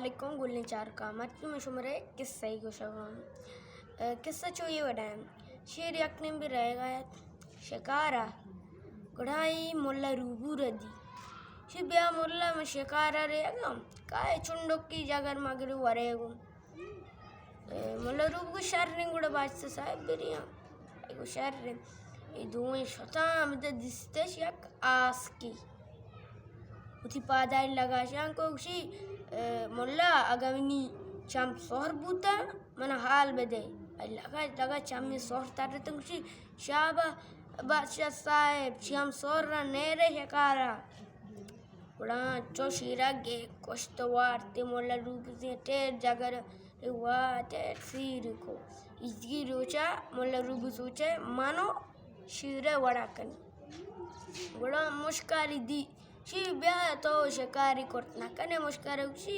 علیکم گلیں چاروکاں، مرچی من شمارا یک قصہ ای گوشگ ء آں۔ اے، قصہ چو اے وڑا انت۔ شیر یک نیمبے رہگا ات شکارا، گڑا ای ملا روبو را دی۔ شی بیا ملا، من شکارا رہگا آں، کائے چنڈکی جگر مگر ورے گوں۔ اے، ملا روبو گو شر نیں، گڑا بادشاہ صاحب بریاں۔ اے گو شر نیں۔ اے دوئیں شتاں، ہمدا دیستش یک آسکے۔ وتی پادانی لگاشاں کو گوشی، اے، ملا، اگاں منی چم سہر بوتاں، منا حال بدے۔ اے لگا، لگا چمی سہر ترتن، گوشی، شابا بادشاہ صاحب، چم سہر را نیرے شکارا۔ گڑا چو شیرا گے کشت وارت، ملا روبو زی ٹیر جگر وا ٹیر سیر کو۔ ایزگی روچا ملا روبو سوچے، منو شیرے وڑا کنی۔ گڑا مشکاری دی، شی بیا تو شکاری کرت نہ کنے۔ مشکارا گوشی،